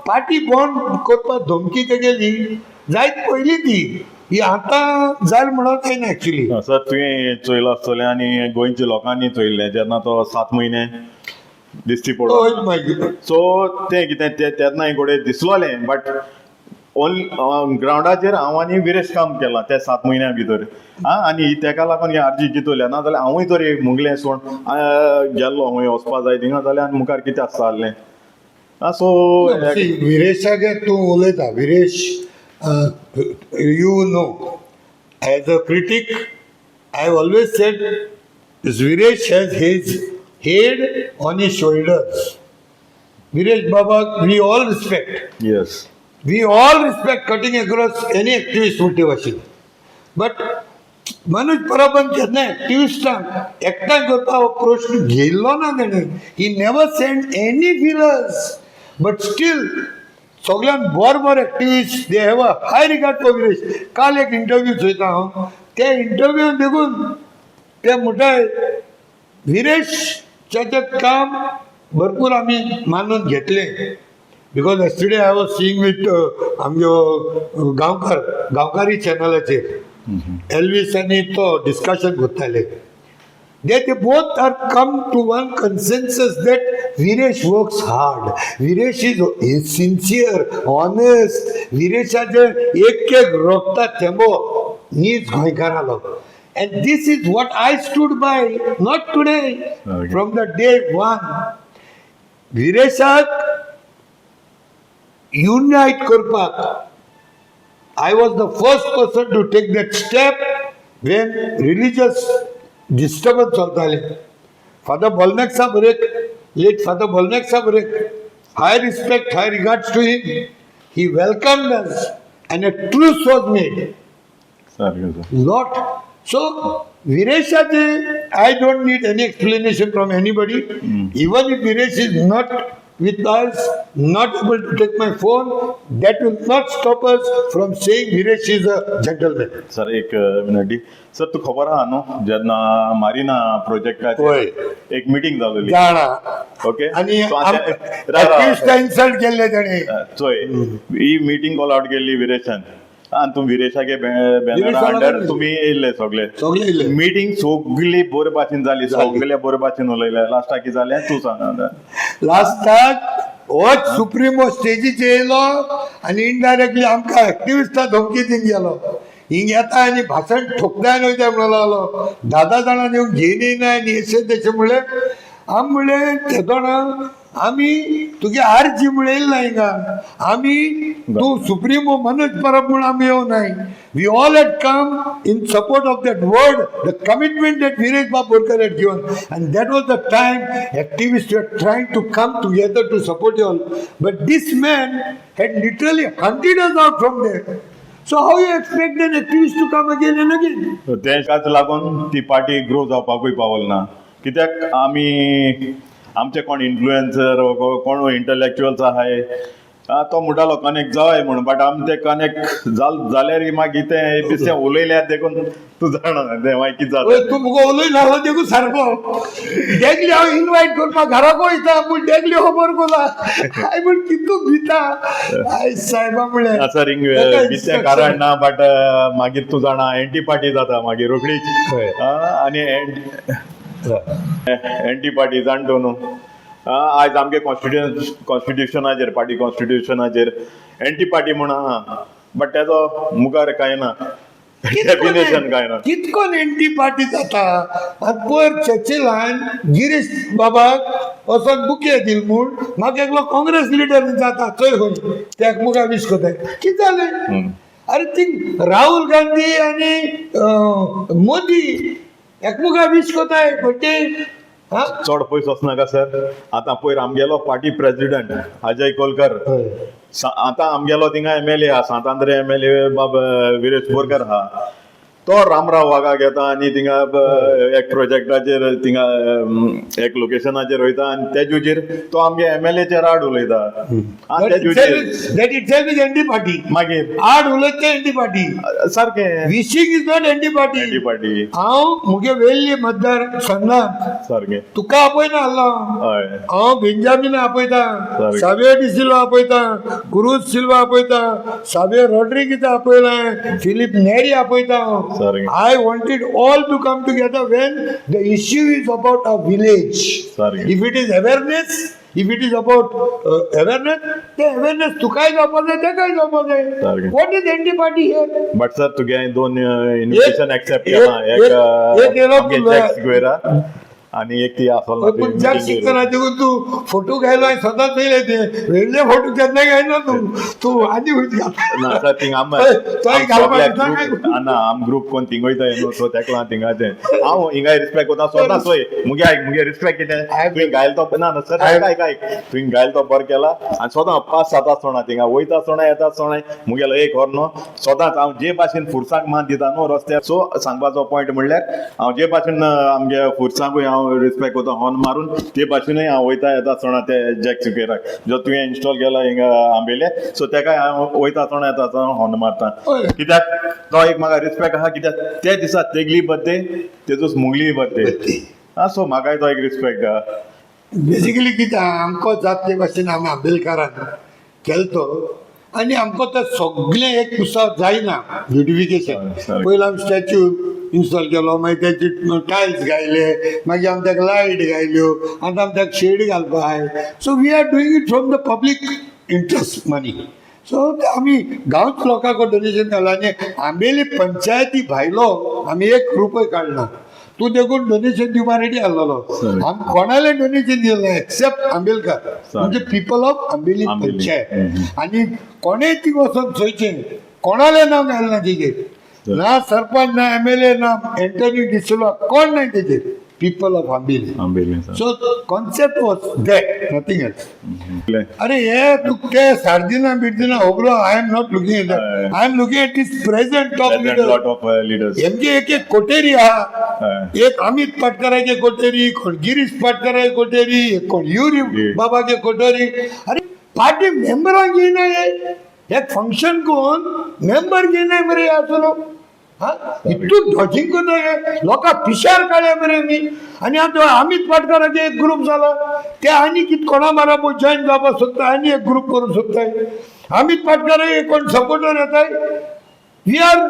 पार्टी बंद करपाक धमकी तेगेली जायत पयलीं ती ही आतां जाल म्हणून जायना एक्चुली. सर, तुवें चोयलां आसतलें आनी गोंयच्या लोकांनी चोयल्लें जेन्ना तो 7 म्हयने दिश्टी पडलो. मागीर सो तें कितें तें तेन्ना घोडये दिसलोलें, बट ओनली ग्रावंडाचेर हांव आनी विरेश काम केलां त्या 7 म्हयन्या भितर. आं, आनी तेका लागून ही आरजी जितोल्या, ना जाल्यार हांवूय तरी मुगलें सोड गेल्लो खंय वचपा जाय थिंगा जाल्यार आनी मुखार कितें आसता जाल्लें. आं, सो विरेशागे तूं उलयता. Viresh, you know, as a critic I always said Viresh has his head on his shoulders. Viresh बाबाक we all respect. Yes. We all respect, cutting across any activist म्हणटे भाशेन. बट मनोज परबान जेन्ना एक्टिविस्टांक एकठांय करपाक हो प्रश्न घेयल्लो ना तेणें, he never send any feelers, but still सगळ्यान बरे बरे activist, they have a high regard for Viresh. काल एक इंटरव्यू चोयता हांव, त्या इंटरव्यून देखून ते म्हणटाय विरेशाचें काम भरपूर आमी मानून घेतलें, because yesterday I was seeing with आमगेलो गांवकार, गांवकारी चॅनलाचेर एल्वीस आनी तो डिस्कशन करताले. They both are come to one consensus that Viresh works hard. Viresh is sincere, honest. विरेशाचे एक एक रक्ता थेंबो नीज गोंयकारालो. And this is what I stood by, not today, from the day one. विरेशाक युनायट करपाक I was the first person to take that step when religious disturbance चलताले. Father Bolmaxa बरेक, late Father Bolmaxa Barek, high respect, high regards to him. He welcomed us and a truce was made. सारकें sir. Lot. So, Vireshaje, I don't need any explanation from anybody. Even if Viresh is not with us, not able to take my phone, that will not stop us from saying Viresh is a gentleman. Sir, एक minute. Sir, तूं खबर आहा न्हू जेन्ना मारिना प्रोजेक्टाचेर एक meeting जालेली? जाणा. ओके. आणि So राव, राव. इन्सल्ट केल्ले ताणे. चोय, ही मिटींग कॉल आउट केल्ली विरेशान आनी तूं विरेशागे बॅनरा विरेशाला अंडर लागली. तुमी येयल्ले सगळे. सगळे येयल्ले. मिटींग सगळी बरे भाशेन जाली. जाली. सगळे बरे भाशेन उलयले. लास्टाक कितें जालें तूं सांग आतां. लास्टाक होच सुप्रिमो स्टेजीचेर येयलो आनी इनडायरेक्टली आमकां एक्टिविस्टां धमकी दिवन गेलो, हिंग येता आनी भाशण ठोकता आनी वयता म्हणून लागलो, धा धा जाणां येवन घेवन येयना आनी अशें तशें म्हणलें. आमी म्हणलें, तेदोणा आमी तुगे आरजी म्हळ्यार येयला ना हिंगा, आमी तूं सुप्रिमो मनोज परब म्हूण आमी येवनाय. We all had come in support of that word, the commitment that Viresh Bab Borkar had given, and that was the time activists were trying to come together to support you all. But this man had literally hunted us out from there. So how you expect an activist to come again and again? तेकाच लागून ती party grow जावपाकूय पावल ना, कित्याक आमी आमचे कोण influencer, कोण इंटलेक्च्युअल्स आहाय, तो म्हणटालो कनेक्ट जाय म्हूण, बट आमी ते कनेक्ट जाल जाल्यार मागीर तें बेश्टें उलयल्यार देखून तूं जाणा तें मागीर कितें ओय, जाता. तूं मुगो उलयना देखून सारको डेगली हांव इनवायट करपाक घराक वयता पूण डेगली खबर कोला हांवें म्हण कितू भिता आयज सायबा म्हणलें. सर, हिंग ताका भितें कारण ना, बट मागीर तूं जाणा एंटी पार्टी जाता मागीर रोखडीच. हय. आनी एंटी पार्टी जाण तूं न्हू. आयज आमगे कॉन्स्टिट्युशनाचेर, पार्टी कॉन्स्टिट्युशनाचेर एंटी पार्टी म्हूण आहा, बट तेजो मुखार कांय ना, डेफिनेशन कांय ना. कितकोन एंटी पार्टी जाता. आनी पयर चर्चिलान गिरीश बाबाक वचोन बुके दिल म्हूण म्हाका एकलो काँग्रेस लिडर जाता चोय खंय तेका मुखार विश करताय. कितें जालें? अरे, ती राहुल गांधी आनी मोदी एकमुखार विश करताय, बट ते हा. चड पयस वचनाका सर. आतां पयर आमगेलो पार्टी प्रेसिडेंट अजय कोलकर, आतां आमगेलो थिंगा एमएलए आहा, सांत आंद्रे एमएलए बाब विरेश बोरकर आहा, तो रामराव वाघाक येता आनी थिंगा एक प्रोजेक्टाचेर थिंगा एक लोकेशनाचेर वयता आनी ते जुजीर तो आमगे एमएलएचेर आड उलयता आनी ते जुजीर That itself is anti party. मागीर आड उलयता एंटी पार्टी. सारकें. Wishing is not anti party. Anti party. हांव मुगे वेल्ली मतदार संघात सारकें. तुका आपयना आसलो. हय. हांव बेंजामीन आपयता, सारकें. सावियो डिसिल्वा आपयता, क्रूज सिल्वा आपयता, सावियो रॉड्रिगीज आपयला, फिलीप नेरी आपयता. सारकें. I wanted all to come together when the issue is about a village. सारकें. If it is awareness, if it is about awareness, ते अवेअरनेस तुकाय जावपा जाय, तेकाय जावपा जाय. सारकें. What is anti party here? But sir, तुगे हांवें दोन इन्विटेशन एक्सेप्ट केलां. एक- एक एक येयलो आमगे तुला. जॅक सिक्वेरा आनी एक ती आसलो. पूण जॅक शिकतना देखून तूं फोटो घायलो आनी सदांच येयले ते वेगळे फोटो केन्ना घायना तूं. तूं आनी खंय घालता? ना सर, थिंग आम हय, तोय घालपाक ग्रुप काय? ना, आम ग्रुप कोण थिंग वयता न्हू, सो तेका लागून थिंगाचें हांव हिंगाय रिस्पेक्ट कोता सदां. चोय मुगे, आयक, मुगे रिस्पेक्ट कितें, तुवें गायल तो ना ना सर, आयक आयक आयक, तुवें गायल तो बरो केला. आनी सदां पांच सात आसतना थिंगा वयता आसतना येता आसतना मुगेलो एक हॉर्न न्हू सदांच हांव जे भाशेन फुरसाक मान दिता न्हू रस्त्यार. सो सांगपाचो पॉयंट म्हणल्यार हांव जे भाशेन आमगे फुरसाकूय हांव रिस्पेक्ट कोता हॉर्न मारून, ते भाशेनूय हांव वयता येता आसतना ते जॅक सिक्वेराक जो तुवें इन्स्टॉल केला हिंगा आंबेले, सो तेकाय हांव वयता आसतना येता आसतना हॉर्न मारता. हय. कित्याक तो एक म्हाका रिस्पेक्ट आहा, कित्याक ते दिसा तेगली बर्थडे तेजूच मुगली बर्थडे आहा, सो म्हाकाय तो एक रिस्पेक्ट आहा. बेसिकली कितें आहा, आमकां जातले भाशेन आमी आंबेलकारान केलो तो आनी आमकां तें सगळें एक पुस्तक जायना ब्युटिफिकेशन. हय, सारकें. पयलीं आमी स्टॅच्यू इन्स्टॉल केलो, मागीर तेजे टायल्स घायले, मागीर आमी ताका लायट घायल्यो, आतां आमी ताका शेड घालपा आहाय. So we are doing it from the public interest money. So आमी गांवच लोकांक डोनेशन घालां आनी आंबेली पंचायती भायलो आमी एक रुपय काडना. तूं देखून डोनेशन दिवपा रेडी आहलोलो. सारकें. आमी कोणाले डोनेशन दिलें ना एक्सेप्ट आंबेलकर, म्हणजे पीपल ऑफ आंबेली आंबेली. पंचायत. हम्म. आनी कोणेय ती वचोन चोयचें, कोणालें नांव घालना तेजेर, ना सरपंच, ना एमएलए, ना एंटनी डिसिल्वा, कोण नाही तेजेर. People of Ambeli. Ambeli sir. So concept was that, nothing else. अरे हे तू ते Sardinha बिर्दिना होबरो, I am not looking at. हय. I am looking at this present top leader. Lot of leaders. हेमचे एक एक कोटेरी आहा. हय. एक अमित पाटकराचे कोटेरी, कोण गिरीश पाटकराचे कोटेरी, एक कोण युरी जी. बाबाचे कोटेरी. अरे पार्टी मेंबरांक घेयना हे, हे फंक्शन कोण मेंबर घेयनाय मरे आसलो. हा, इतून ढोजिंग करता हे लोकांक पिशार काडल्या मरे मी. आनी आतां अमित पाटकराचे एक ग्रुप जाला, ते आनी कित कोणा बराबर जॉईन जावपाक सोदता आनी एक ग्रुप करूंक सोदताय. अमित पाटकर कोण सपोर्टर येताय, we are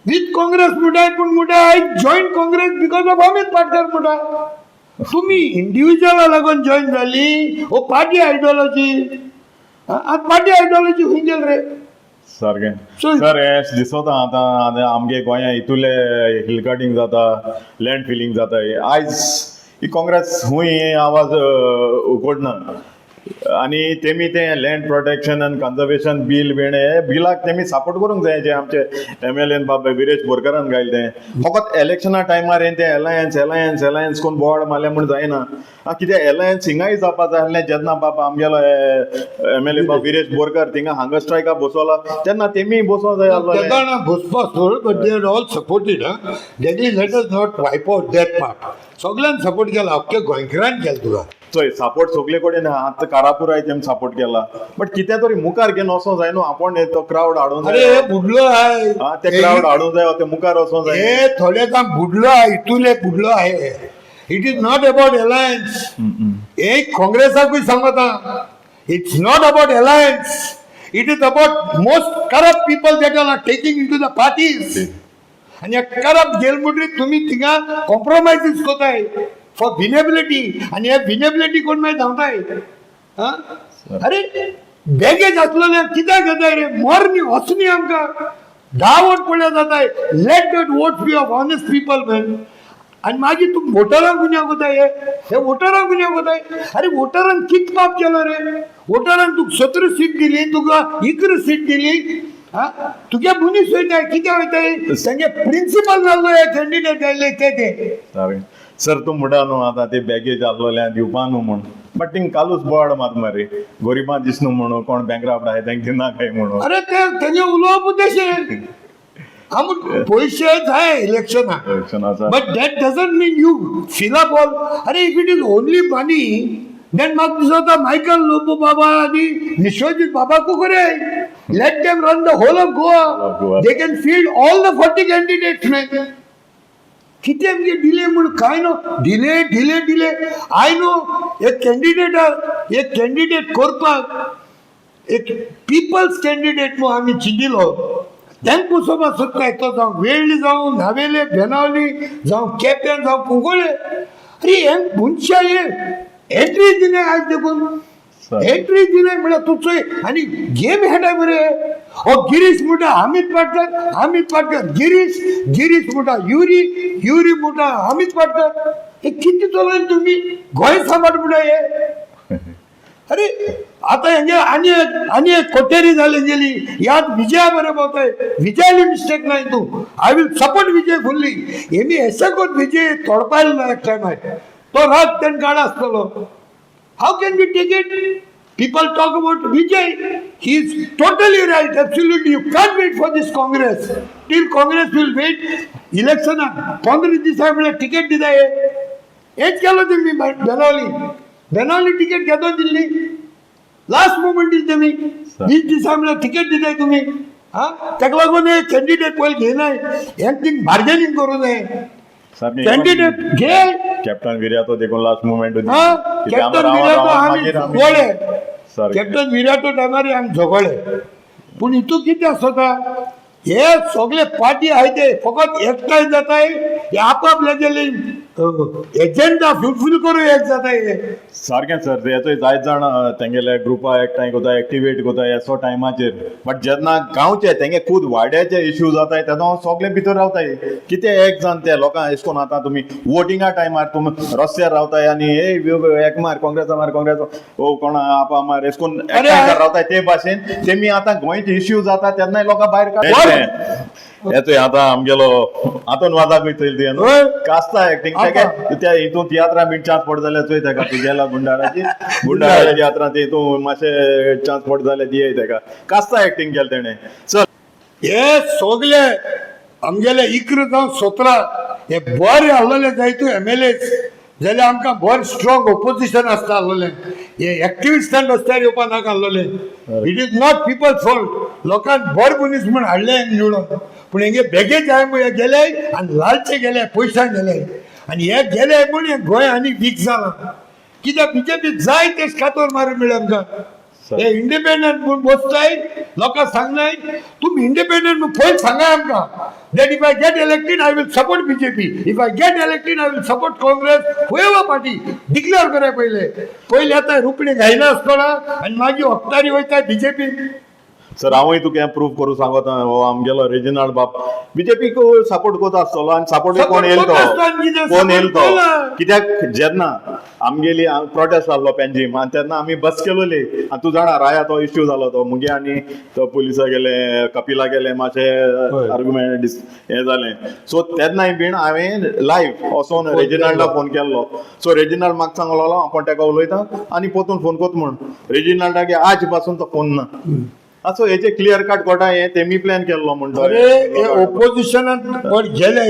with Congress म्हणटाय, पूण म्हणटा I join Congress because of Amit Patkar म्हणटा. तुमी इंडिविज्युअला लागून जॉईन जाली हो पार्टी आयडियोलॉजी? आतां पार्टी आयडियोलॉजी खंय गेल रे? सारकें. सर, हें दिसता आतां आतां आमगे गोंया हितूले हिल कटिंग जाता, लँड फिलिंग जाता. आयज ही काँग्रेस हुंय आवाज उकोडना आनी तेमी तें लँड प्रोटेक्शन आनी कन्जर्वेशन बील बीण हे बिलाक तेमी सपोर्ट करूंक जाय. जे आमचे एमएलएन बाब विरेश बोरकारान घायले तें फकत इलेक्शना टायमार हें तें एलायन्स एलायन्स एलायन्स कोण बोवाळ मारलें म्हूण जायना. आं, कित्याक एलायन्स हिंगाय जावपा जाय आसलें. जेन्ना बाब आमगेलो एमएलए बाब विरेश बोरकर थिंगा हांगा स्ट्रायका बसवला तेन्ना तेमी बसोंक जाय आसलोलें. तेन्ना बसपा सोड, but they are all supported. हा, let us not wipe out that part. सगळ्यान सपोर्ट केला, अख्ख्या गोंयकारान केला तुका. चोय, सपोर्ट सगळे कडेन आतां कारापुराय तेम सपोर्ट केला, बट कितें तरी मुखार घेवन वचोंक जाय न्हू. आपूण तो क्रावड हाडूंक अरे जाय. हे बुडलो आहे. हा, ते क्रावड हाडूंक जाय, ते मुखार वचोंक जाय. हे थोडे काम बुडलो आहे, इतुले बुडलो आहे. It is not about alliance. एक काँग्रेसाकूय सांगता, it's not about alliance, it is about most corrupt people that are taking into the parties. आनी करप्ट गेल म्हणटकीर तुमी थिंगा कॉम्प्रोमायजीस कोताय फॉर विनेबिलिटी आनी हे विनेबिलिटी कोण मागीर धांवताय. आं, अरे बॅगेज आसलेले कित्याक घेताय रे? मर न्ही, वच न्ही, आमकां 10 वोट पडल्या जाताय. Let that vote be of honest people, man. आनी मागीर तूं वोटरांक गुन्यांव कोताय. हे हे वोटरांक गुन्यांव कोताय. अरे वोटरान कित पाप केलो रे? वोटरान तुका 17 सीट दिली, तुका 11 सीट दिली. हा, तुगे मनीस वयताय, कित्याक वयताय? तांगे प्रिंसिपल जाल्लो हे कॅन्डिडेट आयले ते ते सारकें. सर तूं म्हणटा न्हू आतां ते बॅगेज आहलोले दिवपा न्हू म्हूण, बट थिंग कालूच बोवाळ मात मरे, गोरिबां दीस न्हू म्हणून कोण बँकराफ्ट आहाय तेंका दिना काय म्हणून. अरे ते तेंगे उलोवप तशें, आम पयशे जाय इलेक्शनाक. इलेक्शनाचा. But that doesn't mean you fill up all. अरे, if it is only money, then म्हाका दिसता मायकल लोबो बाबा आनी विश्वजीत बाबा कुकरे, let them run the whole of of Goa. Goa. They can field all the 40 candidates, man. कितें आमगे delay म्हूण कांय न्हू, delay delay delay. I know एक कॅन्डिडेटाक, एक कॅन्डिडेट करपाक, एक पिपल्स कॅन्डिडेट म्हूण आमी चिंतिलो, तांकां सोबा सोदताय तो जावं वेळ्ळी, जावं नावेले, बेनावली, जावं केप्यां, जावं कुंकळे. अरे, हे मनशां हे एंट्री दिनाय आयज देखून. एंट्री दिनाय म्हळ्यार तूं चोय आनी गेम खेळटाय मरे. हो गिरीश म्हणटा अमित पाटकर, अमित पाटकर गिरीश, गिरीश म्हणटा युरी, युरी म्हणटा अमित पाटकर. हे कितें चलोवन तुमी गोंय सांबाळ म्हणटा हे. अरे, आता हेंगे आनी एक, आनी एक कोटेरी जाली गेली. याद विजया बरें पावताय, विजयाली मिस्टेक नाही तूं. I will support Vijay fully. हेमी एशें करून विजय तोडपायल ना एक टायमार तो राग तेणें काड आसतलो. How can we take it? People talk about Vijay. He is totally right, absolutely. You can't wait for this Congress. Till Congress will wait, इलेक्शनाक 15 दिसां म्हळ्यार टिकेट दिताय. हेच केलो तुमी बेनावली. बेनावली टिकेट घेतो दिल्ली, लास्ट मोमेंट दिली तुमी. 20 दिसां म्हळ्यार टिकेट दिताय तुमी. हा, ताका लागून हे कॅन्डिडेट पयलीं घेयनाय, हें थिंग बार्गेनींग करूं जाय. कॅन्डिडेट घे. कॅप्टन विर्यातो देखून लास्ट मुमेंट. हा, कॅप्टन विर्यातो आमी झगडे. कॅप्टन विर्यातो टायमार आमी झगडे. पूण हितू कितें आसता, हे सगळे पार्टी आहाय ते फकत एकठांय जाताय, हे आपापले गेले एजेंडा फुलफील करूं एक जाताय हे. सारकें सर, हेचोय जायत जाण तेंगेले ग्रुपा एकठांय कोताय, एक्टिवेट कोताय असो टायमाचेर. बट जेन्ना गांवचे तेंगे खूद वाड्याचे इश्यू जाताय तेन्ना सगळे भितर रावताय. कितें एक जाण ते लोकांक एश कोन आतां तुमी वोटिंगा टायमार तुमी रस्त्यार रावताय आनी हे एक मार काँग्रेसा, मार काँग्रेस, ओ कोण आपा मार, एश कोन एकठांय रावताय. ते भाशेन तेमी आतां गोंयचे इश्यू जाता तेन्नाय लोकां भायर काड. येतोय आतां आमगेलो आंतोन वाजाकूय चोयल तुवें. हय. कास्ता एक्टिंग. आतां. तेका त्या हितून तियात्रा बीन चान्स पड जाल्यार चोय तेका, तुगेल्या गुंडाळाची, गुंडाळाच्या तियात्रांत हितून मातशें चान्स पड जाल्यार दियाय तेका. कास्ता एक्टिंग केलें तेणें चल. हे सगळे आमगेले 11 जावं 17 हे बरे आहलोले जायतू एम एल एस जाल्यार आमकां बरें स्ट्रॉंग ओपोजिशन आसता आहलोलें. हे एक्टिविस्टान रस्त्यार येवपा नाका आहलोलें. It is not people fault. लोकांक बरे मनीस म्हूण हाडले निवडून, पूण हेंगे बेगीन जाय म्हूण हे गेले आनी लालचे गेले, पयशांक गेले आनी हे गेले म्हूण हे गोंय आनी वीक जालां. कित्याक बीजेपी जाय तेच कातोर मारून मेळ्ळे आमकां. हे इंडिपेंडंट म्हूण बसताय, लोकांक सांगनाय तुमी इंडिपेंडंट म्हूण. पयलीं सांगाय आमकां that if I get elected, I will support BJP. If I get elected, I will support Congress, whoever party. Declare कराय पयले. पयले येताय रुपणे घायना आसतना आनी मागीर वक्तारी वयताय बीजेपी. सर, हांवूय तुका हें प्रूफ करूं सांगता. हो आमगेलो रेजिनाल्ड बाब बीजेपीक सपोर्ट करता आसतलो आनी सपोर्ट कोण येयल Support तो करता आसतना कितें कोण येयल support तो केला. कित्याक जेन्ना आमगेली प्रोटेस्ट जाल्लो पेंजीम आनी तेन्ना आमी बस केलोली आनी तूं जाणा राया तो इश्यू जालो, तो मुगे आनी तो पुलिसा गेले, कपिला गेले, मातशें आर्ग्युमेंट हें जालें. सो तेन्नाय बीन हांवें लायव्ह वचोन रेजिनाल्डा फोन केल्लो. सो रेजिनाल्ड म्हाका सांगलेलो, हांव कोण तेका उलयता आनी पोतून फोन कोत म्हूण. रेजिनाल्डागे आज पासून तो फोन ना. असो हेचे क्लियर कट कोटा हें तेमी प्लॅन केल्लो म्हणटा. अरे, हे ओपोजिशनात पण गेले,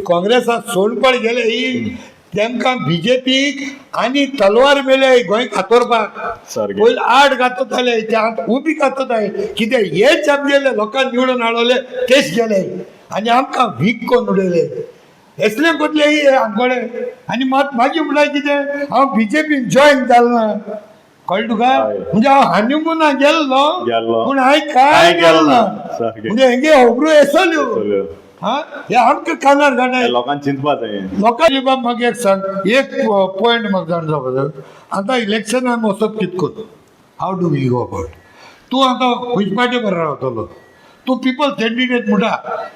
काँग्रेसात सोडपण गेले ही तेमकां बीजेपीक आनी तलवार मेले गोंय कातोरपाक. सारकें. पयलीं आड घातताले, ते आतां उबी घातताय. कित्याक हेच आमगेले लोकांक निवडून हाडवले तेच गेले आनी आमकां वीक करून उडयले. येसले कोतले हे आमकडे आनी मात मागीर म्हणल्यार कितें, हांव बीजेपीन जॉयन जालो ना. कळ्ळें तुका? हय. म्हणजे हांव हनिमुना गेल्लो, गेल्लो. पूण हांवें कांय कांय केलें केलें ना. ना. सारकें. म्हणजे हेंगे खबरो येसल्यो. चल. हा, हे आमकां कानार घाणाय. लोकांक चिंतपा जाय. लोकांनी बाब म्हाका एक सांग, एक पॉयंट म्हाका जाण जावपा जाय. आतां इलेक्शनाक वचप कितकोन, how do we go about? तूं आतां खंयचे पार्टी बरो रावतलो? तूं पिपल कॅन्डिडेट म्हणटा.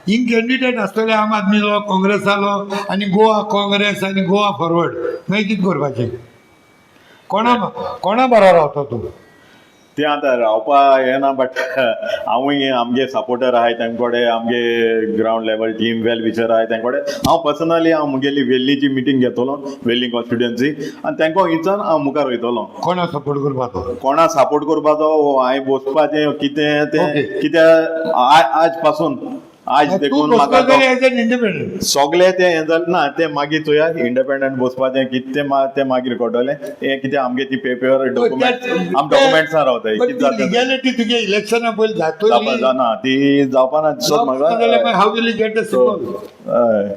हिंग कॅन्डिडेट आसतले आम आदमीलो, काँग्रेसालो आनी गोवा काँग्रेस आनी गोवा फॉरवर्ड. मागीर कितें करपाचें? कोणा कोणा बरो रावता तूं? ते आतां रावपा येना, बट हांवूय आमगे सपोर्टर आहाय तेंचे कडेन, आमगे ground level team well wisher आहाय तेंचे कडेन. हांव पर्सनली हांव मुगेली वेल्लीची मिटींग घेतलो, वेल्ली कॉन्स्टिट्युएन्सी, आनी तेंकां विचारून हांव मुखार वयतलो. कोणा सपोर्ट करपाचो? कोणा सपोर्ट करपाचो हो हांवें बसपाचें कितें तें. कित्याक आज पासून आज तूं देखून म्हाका बसलो जाल्यार एज एन इंडिपेंडंट? सगळे ते हें जालें ना, ते मागीर चोया. इंडिपेंडंट बसपाचें कितें तें तें मागीर कळटलें. हें कितें आमगे ती पेपर डॉक्युमेंट, आम डॉक्युमेंट्सां रावताय, कितें जाता. लिगॅलिटी तुगे इलेक्शना पयलीं जातली. जावपा ना, ती जावपा ना दिसत म्हाका. How will you get the symbol? हय,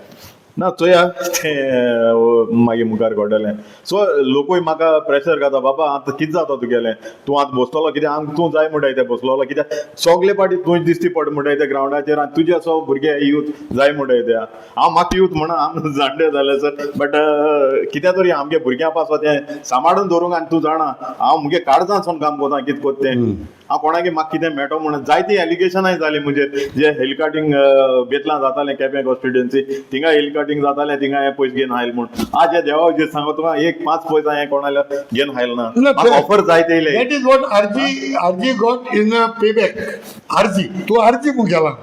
ना, चोया, तें मागीर मुखार कळटलें. सो लोकूय म्हाका प्रेशर घाता, बाबा आतां कितें जाता तुगेलें, तूं आतां बसतलो कित्याक, आमकां तूं जाय म्हणटाय ते बसलोलो, कित्याक सगले पाटी तूं दिसती पड म्हणटाय ते ग्रावंडाचेर आनी तुजे असो भुरगे यूथ जाय म्हणटाय ते. हांव म्हाका यूथ म्हणा, आम जाणटे जाले सर, बट कित्याक तरी आमगे भुरग्यां पासत तें सांबाळून दवरूंक. आनी तूं जाणा, हांव मुगे काळजांतसून काम करता. कितें करता तें, हांव कोणाकी म्हाका कितें मेळटो म्हणून जायतीं एलिगेशनाय जालीं म्हणजे जे हेलिकाटींग बेतलां जातालें, केपें कॉन्स्टिट्युएन्सी, थिंगा हेलिकाटींग जातालें, थिंगा हें पयशे घेवन आयल म्हूण. आज हे देवा जे सांगो तुका, एक पांच पयस हांवें कोणाल्या घेवन आयल ना. म्हाका ऑफर जायते येयले. That is what RG got in a payback. RG, तूं आरजी मुगेला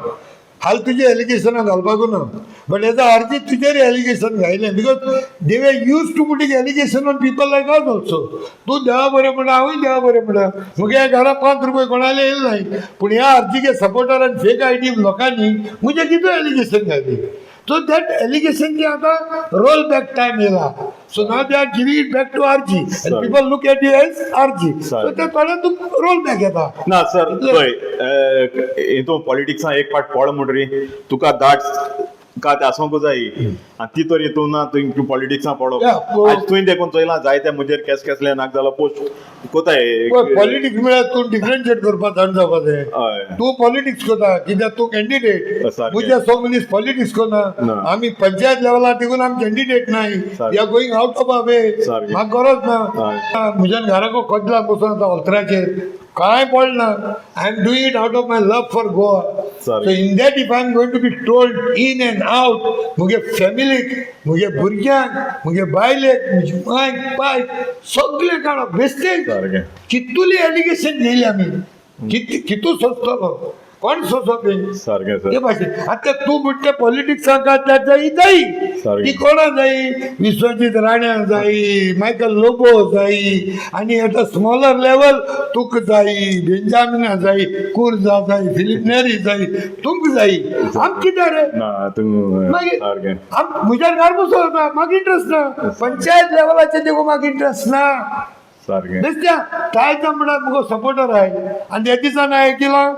हाल तुजे एलिगेशनां घालपाकू ना, बट एज अ आरजी तुजेर allegation घायलें because they were used to putting allegation on people like us also. तूं देवा बरें म्हणटा, हांवूय देवा बरें म्हणटा, मुगे घरा 5 रुपये कोणाले येयले नाय, पूण ह्या आरजीके सपोर्टरान फेक आयडी लोकांनी मुगे कितें एलिगेशन घायली. सो that allegation जे आतां रोल बॅक टायम येयला, so now they are giving it back to RG and people look at you as RG. So ते थोडे तूं रोल बॅक येता. ना सर, पळय, हितून पॉलिटिक्सान एक पाट पड म्हणटरी तुका दाट कात आसूंक जाय आनी ती तर हितून ना, तुवें पॉलिटिक्सान पडप. आयज तुवें देखून चोयलां, जायते म्हजेर केस केसले नाक जालो पोस्ट कोताय. पॉलिटिक्स म्हळ्यार तूं डिफरन्शिएट करपाक जाण जावपा जाय. तूं पॉलिटिक्स करता कित्याक तूं कॅन्डिडेट. म्हज्या सो मनीस पॉलिटिक्स करना. ना. आमी पंचायत लेवलार देखून आमी कॅन्डिडेट नाय. We are going out of our way. म्हाका गरज ना. म्हज्यान घराको खोदला बसून आतां ऑल्तराचेर कांय पडना. I am doing it out of my love for Goa. So in that if I am going to be told in and out, मुगे फॅमिलीक, मुगे भुरग्यांक, मुगे बायलेक, म्हजे मायक पायक सगळे काडप बेस्टेज. कितुली एलिगेशन घेयली आमी, कितू सोंसतलो, कोण सोंसप हें? सारकें सर. ते भाशेन आतां तूं म्हणटा पॉलिटिक्साक घातल्यार जाई जाई. ती कोणा जाई, विश्वजीत राण्या जाई, मायकल लोबो जाई, आनी एट अ स्मॉलर लेवल तुका जाई, बेंजामिना जाई, कुर्जा जाई, फिलीप नेरी जाई, तुमकां जाई, आम कितें रे? ना, तूं मागीर आम म्हज्या घर बसो ना, म्हाका इंट्रस्ट ना. पंचायत लेवलाचेर देखून म्हाका इंट्रस्ट ना. बेश्ट्या तायचा म्हणल्यार मुगो सपोर्टर आहे. आनी त्या दिसान हांवें केलां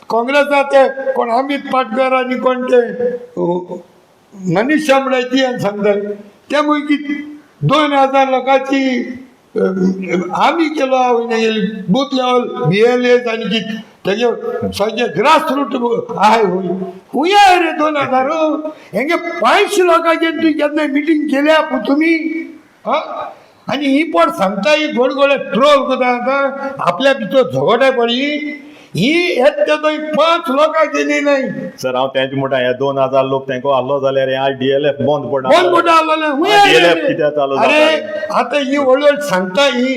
काँग्रेसा ते कोण अमित पाटकर आनी कोण ते मनीषा म्हळ्यार ती आनी सांगता ते मुगी 2000 लोकांची आमी केलो बूथ लेवल BLS आनी कितें तेजे सगळे ग्रास रूट आहाय. हुंय हुंय आहाय रे 2000? हेंगे 500 लोकांचे तुवें केन्ना मिटींग केल्या तुमी? हा, आनी ही पण सांगता, ही गोड गोडे ट्रोल करता. आतां आपल्या भितर झगोटे पडली ही हेच ते पांच लोकांक गेली नाही. सर, हांव तेंच म्हणटा, हे 2000 लोक तेंको आहलो जाल्यार हे आज डीएलएफ बंद पडना. कोण मोठा आसलेले? DLF कित्याक चालू अरे जाता? आता ही व्हड व्हड सांगता ही.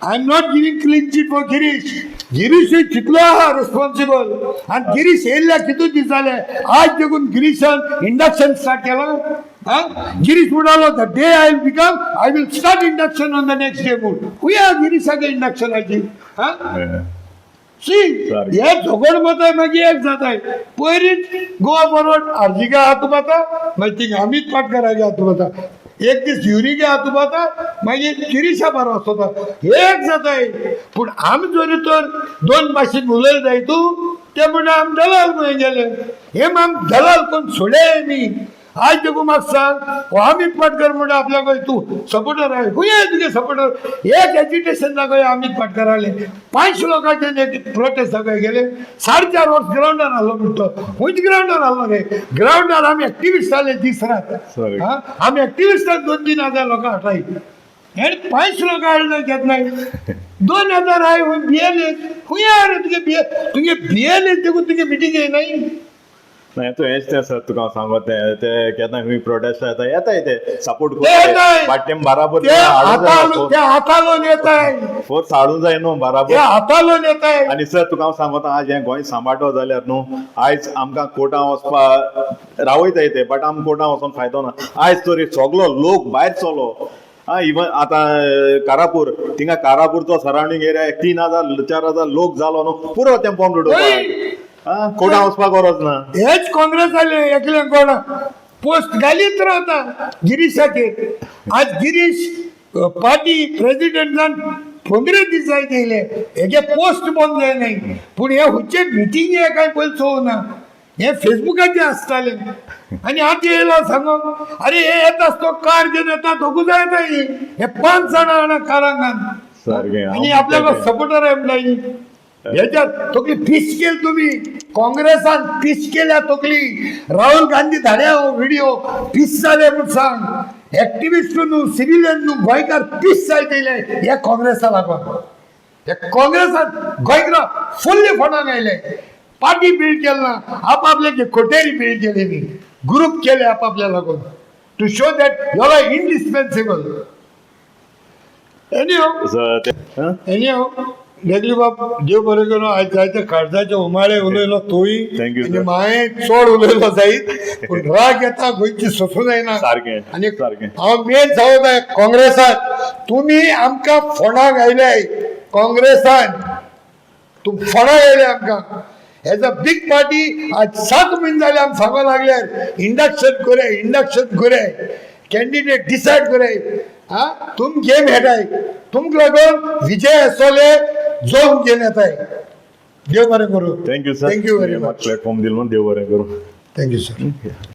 I am not giving clean chit for Girish. Girish कितलो आहा रिस्पॉन्सिबल आनी गिरीश येयल्ल्या कितू दीस जाले, आज देखून गिरीशान इंडक्शन स्टार्ट केला. हा, गिरीश म्हणालो, the day I will become, I will start induction on the next day म्हूण. खुंय आहा गिरीशागे इंडक्शनाची? हा, सी. हे झगड मताय मागीर एक जाताय. पयलींच गोवा फॉरवर्ड आरजीगे हात उबाता, मागीर थिंगा अमीत पाटकरागे हात उबाता, एक दीस युरीगे हात उबाता, मागीर गिरीशा बारो आसता, एक जाताय. पूण आमी जरी तर दोन भाशेन उलयले जाय तूं ते म्हणटा आम दलाल खंय गेले. हे आम दलाल कोण सोडे न्ही. आज देखून म्हाका सांग, हो अमीत पाटकर म्हणटा आपल्याक तूं सपोर्टर आहे. खंय आहे तुगे सपोर्टर? एक एजिटेशन दाखय अमीत पाटकराले, 500 लोकांचे एक प्रोटेस्ट दाखय गेले. 4.5 वर्स ग्रावंडार आहलो म्हणतो, खंयच ग्रावंडार आहलो रे? ग्रावंडार आमी एक्टिविस्ट जाले दीस रात. हा, आमी एक्टिविस्टाक 2-3 हजार लोकां हाडटाय आनी 500 लोकां हाडले केन्नाय. 2000 आहाय खंय? बीएलए खंय आहा रे तुगे? तुगे बीएलए देखून तुगे मिटींग येयनाय. नाही तूं हेंच तें सर, तुका हांव सांगत तें ते केन्ना खंय प्रोटेस्ट येता येताय ते सपोर्ट ते येताय. बट तेम बराबर ते हातालोन, ते हातालोन येताय. फोर्स हाडूंक जाय न्हू ते बराबर. हातालोन येताय. आनी सर, तुका हांव सांगता, आज हें गोंय सांबाळटलो जाल्यार न्हू, आयज आमकां कोर्टां वचपा रावयताय ते, बट आमकां कोर्टां वचोन फायदो ना. आयज तरी सगलो लोक भायर चलो. आं, इवन आतां कारापूर, थिंगा कारापूरचो सरावंडींग एरिया 3000 4000 लोक जालो न्हू, पुरो तें बॉम्ब उडोवपाक. आं, कोर्टां वचपाक गरज ना. हेच काँग्रेस आले एकले कोण पोस्ट घालीत रावता गिरीशाचेर. आज गिरीश पार्टी प्रेसिडेंट जावन 15 दीस जायत येयले, हेजे पोस्ट बंद जाय नाही. पूण हे खंयचे मिटिंगे काय पयलीं चोवना, हे फेसबुकाचेर आसताले. आनी आतां येयलो सांगोंक, अरे हे येता आसतो कार घेवन येता, दोगूय जाय येता ही. हे पांच जाणां जाणा कारांक. सारकें. आणि आपल्याला सपोर्टर आहे. ह्याच्यात तकली पीस केली तुम्ही, काँग्रेसान पीस केल्या तकली. राहुल गांधी धाड्या हो व्हिडिओ, पीस जाले म्हूण सांग. ऍक्टिव्हिस्ट न्हू, सिव्हिलियन न्हू, गोंयकार पीस जायत येयले ह्या काँग्रेसा लागून. ह्या काँग्रेसान गोंयकार फुल्ली फोंडान आयले. पार्टी बिल्ड केलं ना, आपापले कोटेरी बिल्ड केली मी, ग्रुप केले आपापल्या लागून, to show that you are indispensable. Anyhow. Sir, ते हं? एनी वेगळी बाब, देव बरें करूं. आयज जायते काळजाचे उमाळे उलयलो तूंय. Thank you, आनी sir. मांय चड उलयलो जायत, पूण राग येता गोंयची, सोसूं जायना. सारकें, आनी सारकें. हांव मेन सांगता काँग्रेसाक, तुमी आमकां फोंडाक आयले. काँग्रेसान तूं फोंडाक आयले आमकां एज अ बीग पार्टी. आज 7 म्हयने जाले आमी सांगो लागल्यार, इंडक्शन करया, इंडक्शन करया, कॅन्डिडेट डिसायड करया. हा, तुम गेम खेळटाय, तुमकां लागून विजय आसतले, जोम घेवन येताय. देव बरें करूं. Thank you sir. Thank you very much. Platform दिलो म्हणून. देव बरें करूं. Thank you sir.